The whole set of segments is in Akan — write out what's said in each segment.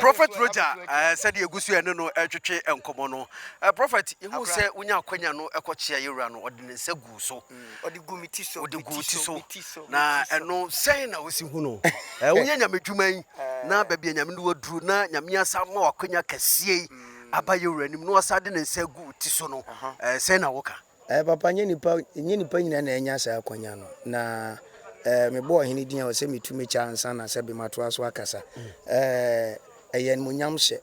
Prophet Roger, sɛdeɛ ɛgu so ɛne no ɛtwetwe nkɔmmɔ no, Prophet, yɛhu sɛ wonya akwanya no ɛkɔkyea yɛwura no, ɔde ne nsa gu so. Ɔde gu me ti so. Ɔde gu ti so. Me ti so. Na ɛno sɛn na wosi hu no? Woyɛ Nyame dwuma yi na baabi a Nyame no waduru na Nyame asa ma wakwanya kɛseɛ yi aba yɛwura anim na wasa de ne nsa gu wo ti so no, sɛn na woka? Papa, nyɛ nipa nyinaa na ɛnya saa akwanya no. Na mebɔ ɔhene din a, ɔsɛ metu mekyɛ ansa na sɛ bematoa so akasa. Ɛyɛ animonyam hyɛ,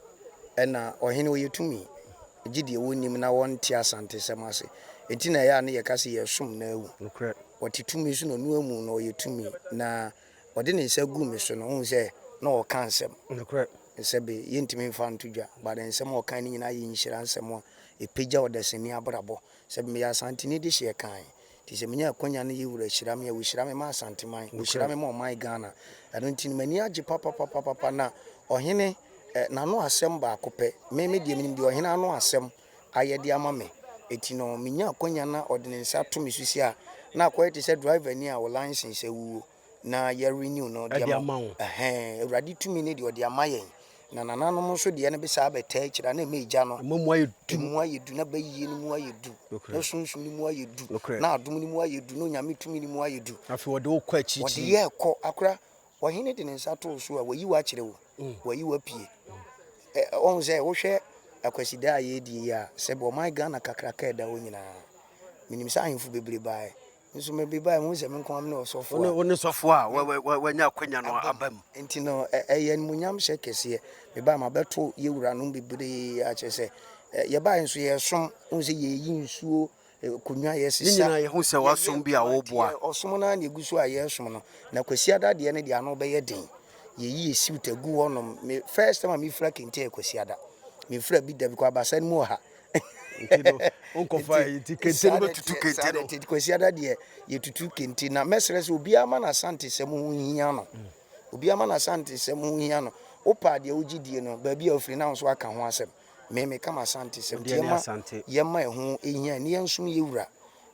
ɛna ɔhene ɔyɛ tumi gye deɛ wɔnim na wɔnte Asantesɛm ase. Enti na ɛyɛ a ne yɛka sɛ yɛsom na awu. Ɔte tumi so na ɔno amu na ɔyɛ tumi, na ɔde ne nsa gu me so no, wohu sɛ na ɔka nsɛm sɛ be yɛntumi mfa nto dwa, but nsɛm a ɔka no nyinaa yɛ nhyira nsɛm a ɛpagya ɔdasani abrabɔ. Sɛ meyɛ Asanteni de hyeɛ kan nti, sɛ menya akwanya no, yɛwura hyira me a, wɔhyira me ma Asanteman, wɔhyira me ma ɔman Ghana. Ɛno nti no m'ani agye papapapapa. Na ɔhene n'ano asɛm baako pɛ, me deɛ menim deɛ ɔhene ano asɛm ayɛ de ama me. Ɛti no menya akwanya na ɔde ne nsa to me so si a, na akɔyɛ te sɛ driver ni a wɔ license awuo na yɛ renew no de ama wo. Ɛhɛn, Awurade tumi ne deɛ ɔde ama yɛn na nananom nso deɛ no bɛsaa bɛtaa akyire a na ɛma egya no ɛma mu ayɛ du. Mu ayɛ du na bɛyie no mu ayɛ du na sunsum no mu ayɛ du na adom no mu ayɛ du na Onyame tumi no mu ayɛ du. Afei wɔde wo kɔ Wɔde akyirikyiri. Yɛ kɔ akora, ɔhene de ne nsa too so a, wayi wo akyerɛ wo, wayi wo apue. Ɔhu sɛ wohwɛ Akwasida a yɛredi yi a, sɛ bɛ ɔman Ghana kakraka ɛda hɔ nyinaa, menim sɛ ahemfo bebree baeɛ nso mebe baeɛ, mehu sɛ me nko ara me ne ɔsɔfo a Wo ne sɔfoɔ a wanya akwanya no aba mu. Nti no ɛyɛ animuonyam hyɛ kɛseɛ. Mebaa mabɛto yɛwuranom bebree akyerɛ sɛ yɛbaeɛ nso yɛsom, wohu sɛ yɛyi nsuo, konwa Ne yɛsesa. Nyinaa yɛhu sɛ wasom bi a woboa. Ɔsom no ara na ɛgu so a yɛresom no. Na Kwasiada deɛ no deɛ, ano bɛyɛ den. Yɛyi yɛ suit agu hɔnom. Me first time a mefira kente yɛ Kwasiada. Mefira bi da bi kɔ abasa no mu wɔ ha. Nti no wonkɔfa yi nti kente no bɛtutu kente no. Nti Kwasiada deɛ yɛtutu kente. Na mɛsrɛ sɛ obiara ma n'Asantesɛm ho hia no, obiara ma n'Asantesɛm ho hia no. Wopɛ a, deɛ wogye die no, baabi a wofiri na wo nso aka ho asɛm. Me meka m'Asantesɛm nti Wodeɛ ne yɛma Asante. Yɛma ɛho hia ne yɛnsom yɛwura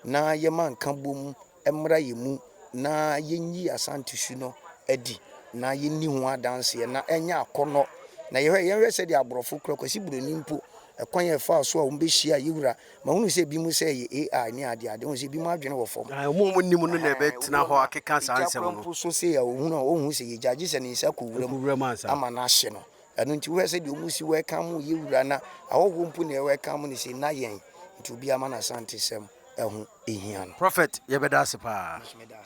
na yɛma nka bom mmra yɛ mu na yɛnyi Asante su no adi na yɛnni ho adanseɛ na ɛnyɛ akɔnnɔ. Na yɛhwɛ sɛdeɛ aborɔfo kura Kwasi Buroni mpo, ɛkwan a ɛfaa so a wɔbɛhyia yɛwura, mahunu sɛ ebi mu sɛ ɛyɛ AI ne adeade, hu sɛ ebi mu adwene wɔ fam. Ah, ɔmo a ɔmo nim no na ɛbɛtena hɔ akeka saa Egya nsɛm kora no. Mpo so sɛ a ohunu a ohun sɛ yɛgya, gye sɛ ne nsa kɔ wura mu Ɛkɔ wura mu ansa. Ama no ahye no. Ɛno nti wohwɛ sɛ deɛ ɔmu si wɛka mu yɛwura na ahɔhoɔ mpo na ɛwɛka mu no sɛ na yɛn nti obiara ma n'Asantesɛm ɛho ɛhia no. Prophet, yɛbɛda ase paa. Meda.